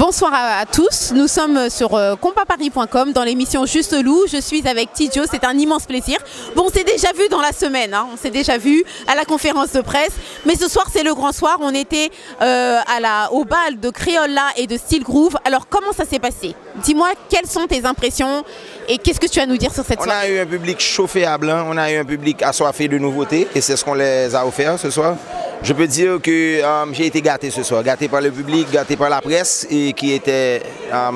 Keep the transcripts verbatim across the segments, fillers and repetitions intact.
Bonsoir à, à tous. Nous sommes sur euh, compas paris point com dans l'émission Juste Loup. Je suis avec Tidjo. C'est un immense plaisir. Bon, on s'est déjà vu dans la semaine, hein. On s'est déjà vu à la conférence de presse. Mais ce soir, c'est le grand soir. On était euh, à la, au bal de Créola et de Style Groove. Alors, comment ça s'est passé ? Dis-moi, quelles sont tes impressions et qu'est-ce que tu as à nous dire sur cette soirée ? On a eu un public chauffé à blanc, on a eu un public assoiffé de nouveautés et c'est ce qu'on les a offert ce soir. Je peux dire que euh, j'ai été gâté ce soir, gâté par le public, gâté par la presse et qui était euh,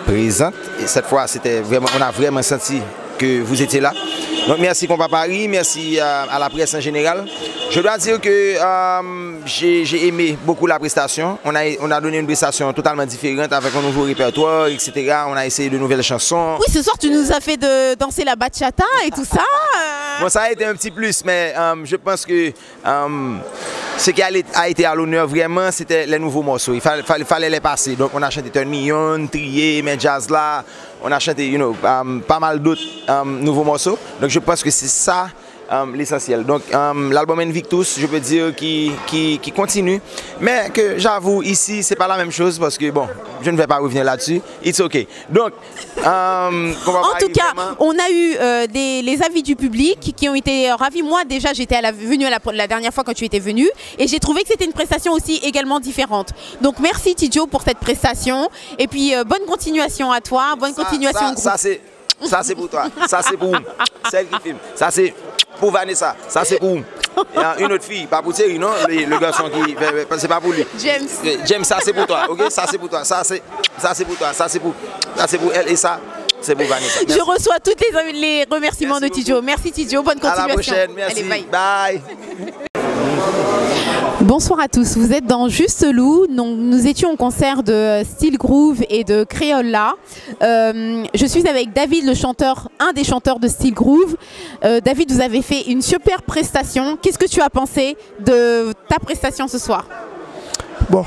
présente. Et cette fois, c'était vraiment, on a vraiment senti que vous étiez là. Donc merci Compas Paris, merci à, à la presse en général. Je dois dire que euh, j'ai j'ai aimé beaucoup la prestation. On a, on a donné une prestation totalement différente avec un nouveau répertoire, et cetera. On a essayé de nouvelles chansons. Oui, ce soir, tu nous as fait de, danser la bachata et tout ça. euh. Bon, ça a été un petit plus, mais euh, je pense que euh, ce qui allait- a été à l'honneur vraiment, c'était les nouveaux morceaux. Il fallait, fallait, fallait les passer. Donc, on a chanté Turn Me On, Trié, Men Djaz La. On a chanté, you know, euh, pas mal d'autres euh, nouveaux morceaux. Donc, je pense que c'est ça euh, l'essentiel. Donc, euh, l'album Invictus, je peux dire qui, qui, qui continue. Mais que j'avoue, ici, c'est pas la même chose parce que, bon, je ne vais pas revenir là-dessus. It's okay. Donc, euh, Compas En tout Paris, cas, vraiment, on a eu euh, des, les avis du public qui ont été euh, ravis. Moi, déjà, j'étais à la, venu à la, la dernière fois quand tu étais venu et j'ai trouvé que c'était une prestation aussi également différente. Donc, merci Tidjo pour cette prestation et puis euh, bonne continuation à toi, bonne ça, continuation ça, au groupe. ça, c'est, ça, c'est pour toi. Ça, c'est pour vous. Celle qui filme. Ça, c'est pour Vanessa. Ça, c'est pour vous. Il y a une autre fille, pas pour Thierry, non? Le, le garçon qui. C'est pas pour lui. James. James, ça, c'est pour toi. Ok? Ça, c'est pour toi. Ça, c'est, ça, c'est pour toi. Ça, c'est pour, ça, c'est pour elle. Et ça, c'est pour Vanessa. Je reçois toutes les, les remerciements Merci de Tidjo. Merci Tidjo, bonne À la continuation. Prochaine. Merci. Allez, bye. Bye. Bonsoir à tous, vous êtes dans Juste Loup. Donc, nous étions au concert de euh, Style Groove et de Créola. Euh, je suis avec David, le chanteur, un des chanteurs de Style Groove. Euh, David, vous avez fait une super prestation. Qu'est-ce que tu as pensé de ta prestation ce soir ? Bon,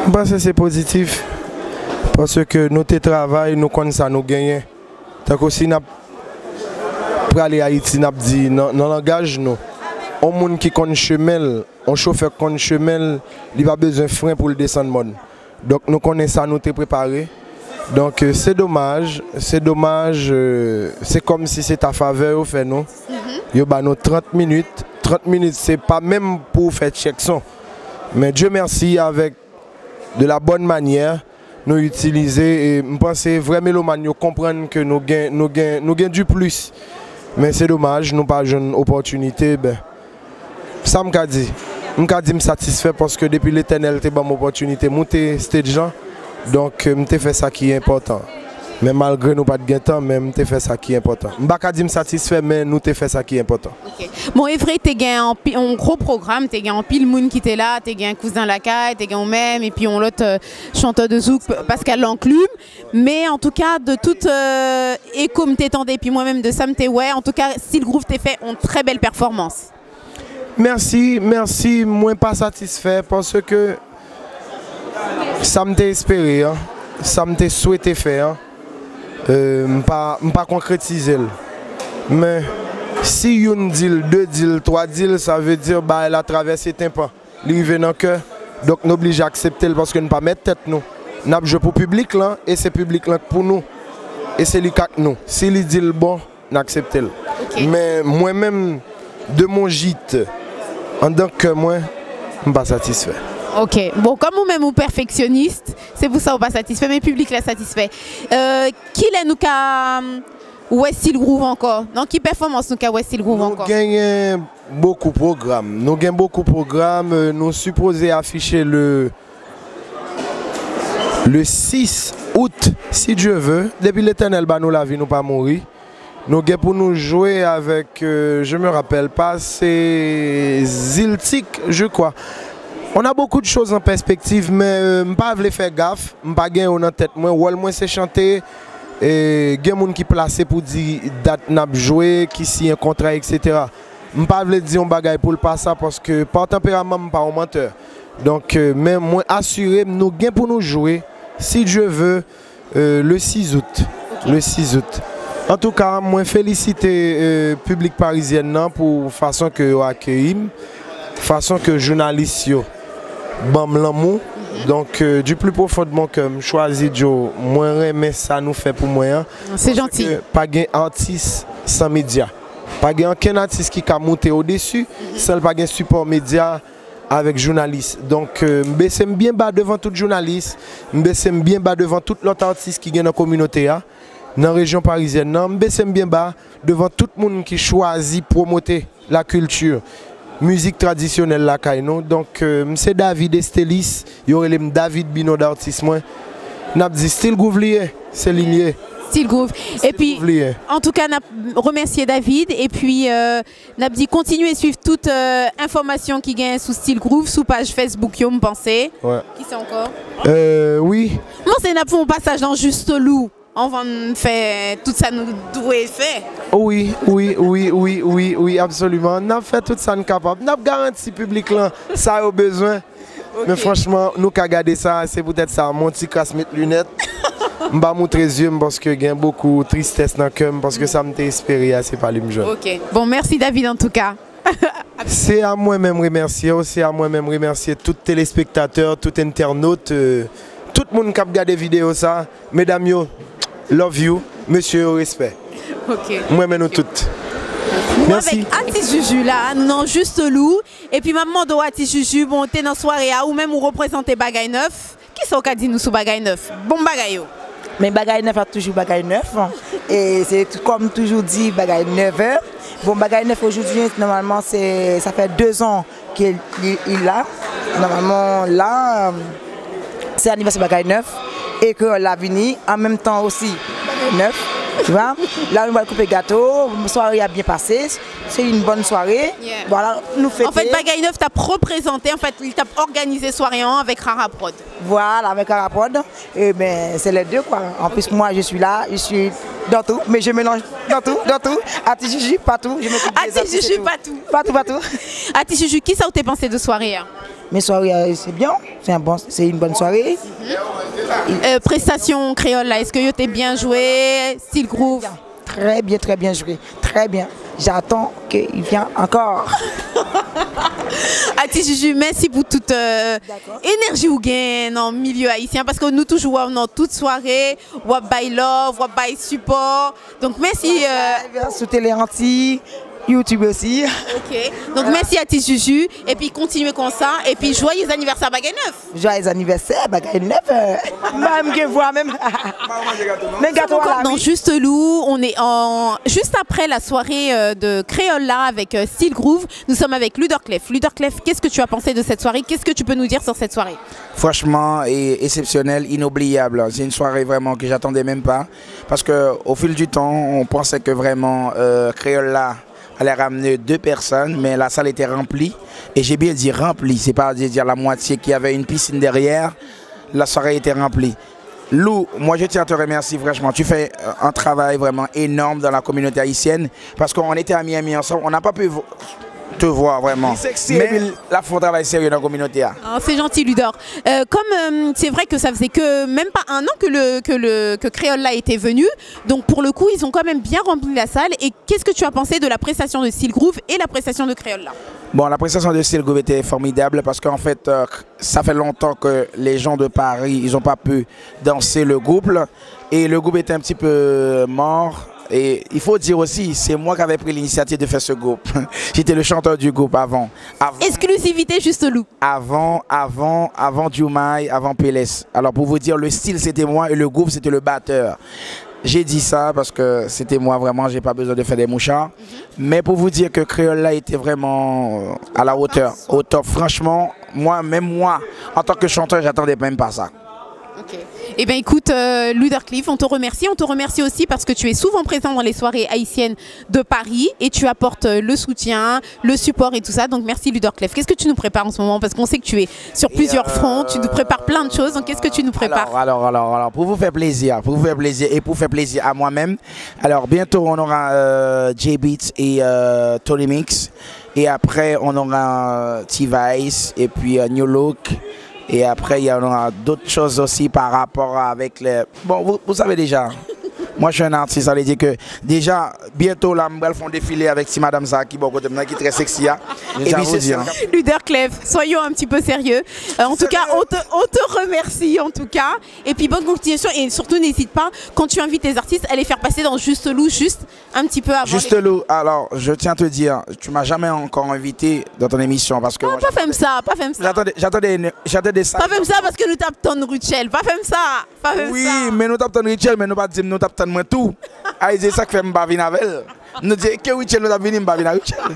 m panse se pozitif, paske nou te travay, nou konn sa nou genyen. Tankou si n ap prale Ayiti, n ap di nan, nan langaj nou, yon moun ki konn chemen l, yon chofè k konn chemen l, li pa bezwen fren pou l desann mòn. Donk nou konnen sa nou te prepare. Donk euh, se domaj, se domaj, euh, se kòmsi se ta favè yo fè nou. Yo ba nou trant minit. Trant minit se pa menm pou w fè tchèk son. Men Dye mèsi, avèk de la bòn manyè, nou itilize, e m panse vrè melomàn yo konprann ke nou gen, nou gen, nou gen du plus. Men se domaj, nou pa jwenn opòtinite, ben, sa m ka di? M ka di m satisfè paske depi Letènèl te ban m opòtinite moute stage lan, donk m te fè sa ki enpòtan. Men malgre nou pa t gen tan, men m te fè sa ki enpòtan. M pa ka di m satisfè, men nou te fè sa ki enpòtan. Bon, e vre, te gen anpi- yon gwo pwogram, te gen anpil moun ki te la, te gen Kouzen Lakay, te gen ou menm, epi yon lòt euh, chantè de zouk, Pascal Lanclume. Men antouka, de tout euh, eko m te tande, epi mwen menm de sa m te wè, antouka, Style Groove te fè yon trè bèl pèfòmans. Mèsi, mèsi, mwen pa satisfè paske sa m te espere an, sa m te swete fè an, euh, m pa, m pa konkretize l. Men si youn di l, de di l, twa di l, sa vle di bagay la travèse tenpan. Li rive nan kè. Donk n oblije aksepte l paske n pa mèt tèt nou. N ap jwe pou piblik lan e se piblik lan k pou nou. E se li k ak nou. Si li di l bon, n aksepte l. Men mwen menm, de mon jit, anndan kè mwen, m pa satisfè. Ok. Bon, kòm ou menm ou pèfeksyonis, se pou sa ou pa satisfè, men piblik la satisfè. Euh, kilè nou ka wè Style Groove ankò? Nan ki pèfòmans nou ka wè Style Groove ankò? Nou genyen bokou pwogram. Nou gen bokou pwogram. Euh, nou sipoze afiche le, le sis out, si Dye ve. Depi Letènèl ba nou lavi, nou pa mouri. Nou gen pou nou jwe avèk, euh, je me rappelle pas, se Ziltik, je crois. On a beaucoup de choses en perspective, men euh, m pa vle fè gaf, m pa gen yo nan tèt mwen. Wòl mwen se chante, e gen moun ki plase pou di dat n ap jwe, ki siyen kontra, et cetera. M pa vle di yon bagay pou l pa sa, paske pa tanperaman m pa yon mantè. Donk, euh, men mwen asire m, nou gen pou nou jwe, si Dye ve, euh, le sis out. Le sis out. Antouka, mwen felisite euh, piblik parizyèn nan pou fason ke yo akeyi m, fason ke jounalis yo ban m lanmou. Donk, euh, du plus profond de mon cœur, m chwazi di w, mwen renmen sa nou fè pou mwen an. C'est gentil. Paske pa gen atis san medya. Pa gen ankenn atis ki ka moute odesi san l pa gen sipò medya avèk jounalis. Donk, euh, m bese m byen ba devan tout jounalis, m bese m byen ba devan tout lòt atis ki gen nan kominote a, nan rejyon parizyèn nan. M bese m byen ba devan tout moun ki chwazi pwomote lakilti, mizik tradisyonèl lakay nou. Donk, euh, m se David Estelis, yo rele m David, bi non d'artiste mwen. N ap di Still Groove li ye, se li l ye. Still Groove. Epi, Groove li ye. Antouka, n ap remèsye David. Epi, euh, n ap di kontinye swiv tout euh, enfòmasyon ki gen sou Still Groove sou paj Facebook yo, m panse. Ouais. Ki sa ankò? Euh, wi. M panse n ap fè yon pasaj nan Juste Lou anvan n fè tout sa nou dwe fè. Wi, wi, wi, wi, wi, wi, absoliman. N ap fè tout sa n kapab. N ap garanti piblik lan sa yo bezwen. Men franchman, nou ka gade sa, se poutèt sa, mon ti kras met linèt. M pa moutre zye m paske gen bokou tristès nan kè m, paske sa m te espere a, se pa li m jwenn. Ok. Bon, mèsi David antouka. Se a mwen menm remèsye w, se a mwen menm remèsye tout telespektatè, tout entènot, euh, tout moun k ap gade videyo sa. Medam yo, love you, mesye yo, respè. Ok. Mwen men nou tout. Nou Mèsi. Avèk Atis Juju la, nou nan Juste Lou. Epi m ap mande w Atis Juju, bon, ou te nan sware a, ou menm ou reprezante Bagay Nèf. Kisa w ka di nou sou Bagay Nèf? Bon bagay yo. Men Bagay Nèf ap toujou Bagay Nèf. E se t- kòm toujou di, Bagay Nèf. Bon, Bagay Nèf aujourd'hui, normalement, c'est, ça fait deux ans qu'il il, il là. Normalement, là, euh, c'est anniversaire Bagay Nèf. E kreyòl la vini, an menm tan osi, Bagay Nèf. Tu vois? La, nou pral koupe gato, sware a byen pase. Se yon bòn sware. Yeah. Voilà, nou fete. An fèt, Bagay Nèf t ap reprezante, an fèt, li t ap òganize sware an avèk Rara Prod. Voilà, avec Rara Prod, eh ben, c'est les deux, quoi. En plus, moi, je suis là, je suis dans tout, mais je mélange dans tout, dans tout. Atis Juju, partout, je m'occupe des Atis artistes et Juju, tout. Partout. Partout, partout. Atis Juju, kisa w te panse de sware a? Mes soirées, euh, c'est bien, c'est un bon, c'est une bonne soirée. Euh, prestasyon kreyòl la, èske yo te byen jwe? Still Groove? Très bien, très bien joué, très bien. J'attends qu'il vienne encore. Atis Juju, mèsi pou tout euh, enèji ou gen nan milye ayisyen, paske nou toujou wè w nan tout sware, w ap bay love, w ap bay sipò. Donk mèsi. Euh, Live sou Télé Antilles, YouTube aussi. Ok. Donk mèsi Atis Juju, epi kontinye konsa, epi joyeux anniversaire Bagay Nèf. Joyeux anniversaire, Bagay Nèf. Euh, m pa menm gen vwa menm. Men gato a la, Dans wi. Juste Lou, on est en juste après la soirée euh, de Créole là avec euh, Still Groove. Nous sommes avec Luderclef. Luderclef, qu'est-ce que tu as pensé de cette soirée? Qu'est-ce que tu peux nous dire sur cette soirée? Franchement, et exceptionnel, inoubliable. C'est une soirée vraiment que j'attendais même pas. Parce que au fil du temps, on pensait que vraiment euh, Créole là allait ramener deux personnes, mais la salle était remplie. Et j'ai bien dit remplie, c'est pas dire la moitié qu'il y avait une piscine derrière. La soirée était remplie. Lou, moi je tiens à te remercier franchement. Tu fais euh, un travail vraiment énorme dans la communauté haïtienne parce qu'on était à Miami ensemble, on n'a pas pu vo- te voir vraiment. Mais la font travail sérieux dans la communauté. Hein. Ah, c'est gentil, Ludor. Euh, comme euh, c'est vrai que ça faisait que même pas un an que le que le que Créole là était venu, donc pour le coup ils ont quand même bien rempli la salle. Et qu'est-ce que tu as pensé de la prestation de Still Groove et la prestation de Créole là? Bon, la prestation de Still Groove était formidable parce qu'en fait, euh, ça fait longtemps que les gens de Paris, ils n'ont pas pu danser le groupe. Et le groupe était un petit peu mort. Et il faut dire aussi, c'est moi qui avais pris l'initiative de faire ce groupe. J'étais le chanteur du groupe avant. Avant, Exclusivité Juste Lou. avant, avant, avant Djoumaï, avant Pélès. Alors pour vous dire, le style c'était moi et le groupe c'était le batteur. J'ai dit ça parce que c'était moi vraiment, j'ai pas besoin de faire des mouchards. Mais pour vous dire que Créole là était vraiment euh, à la hauteur, au top. Franchement, moi, même moi, en tant que chanteur, j'attendais même pas ça. Ok. Eh bien, écoute, euh, Ludercliff, on te remercie. On te remercie aussi parce que tu es souvent présent dans les soirées haïtiennes de Paris et tu apportes euh, le soutien, le support et tout ça. Donc, merci Ludercliff. Qu'est-ce que tu nous prépares en ce moment? Parce qu'on sait que tu es sur plusieurs euh, fronts, tu nous prépares plein de choses. Donc, qu'est-ce que tu nous prépares? Alors, alors, alors, alors, pour vous faire plaisir, pour vous faire plaisir et pour faire plaisir à moi-même, alors bientôt on aura euh, J-Beats et euh, Tony Mix. Et après, on aura euh, T-Vice et puis euh, New Look. Et après, il y aura d'autres choses aussi par rapport avec les... Bon, vous, vous savez déjà. Moi, je suis un artiste, ça veut dire que déjà, bientôt là, je vais faire un défilé avec si madame ça qui est bon côté maintenant, qui est très sexy. Hein. Epi se sèl. Leader Clef, soyons un petit peu sérieux. Euh, en tout cas, on te, on te remercie en tout cas. Et puis bonne continuation et surtout n'hésite pas, quand tu invites les artistes, à les faire passer dans Juste Lou juste un petit peu avant. Juste Lou, alors je tiens à te dire, tu m'as jamais encore invité dans ton émission parce que. Non, pa fè m sa, pa fè m sa. J'attendais, j'attendais, j'attendais ça. Pa fè m sa paske nou t ap tann Rutshelle. Pa fè m sa. Pa fè m Oui, sa. Men nou t ap tann Rutshelle, men nou pa t di m nou t ap tann mwen tou. Ay, se sa k fè m pa vin avè l. Nou di ke Rutshelle nou t ap vini, m pa vin a Rutshelle.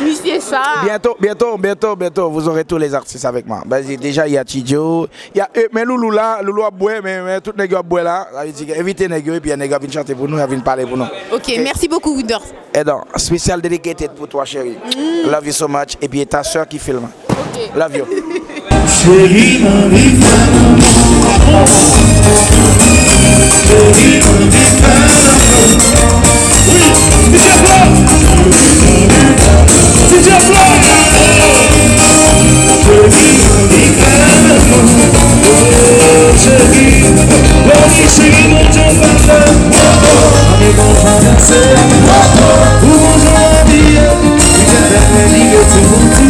Misye sa. Bientôt, bientôt, bientôt, bientôt, vous aurez tous les artistes avec moi. Bah, déjà, il y a Tidjo, il y a, euh, men Loulou la, Loulou ap bwè, men, men tout nèg yo ap bwè la. Sa vle di, envite nèg yo, epi nèg yo ap vin chante pou nou, y ap vin pale pou nou. Ok, merci beaucoup Woodor. Edan, special dedicated pour toi, chérie. Love you so much. Epi ta sè ki filme. Love you. Cheri, m anvi fè lanmou. Cheri, m anvi fè lanmou. Wi, DJ Flo. DJ Flo. Cheri, m anvi fè lanmou. Oh, cheri, oh, cheri, Bondye pa fè. Anvi konn sa danse. Ou gon jan abiye. Wi, se fè mwen vire sou bouti.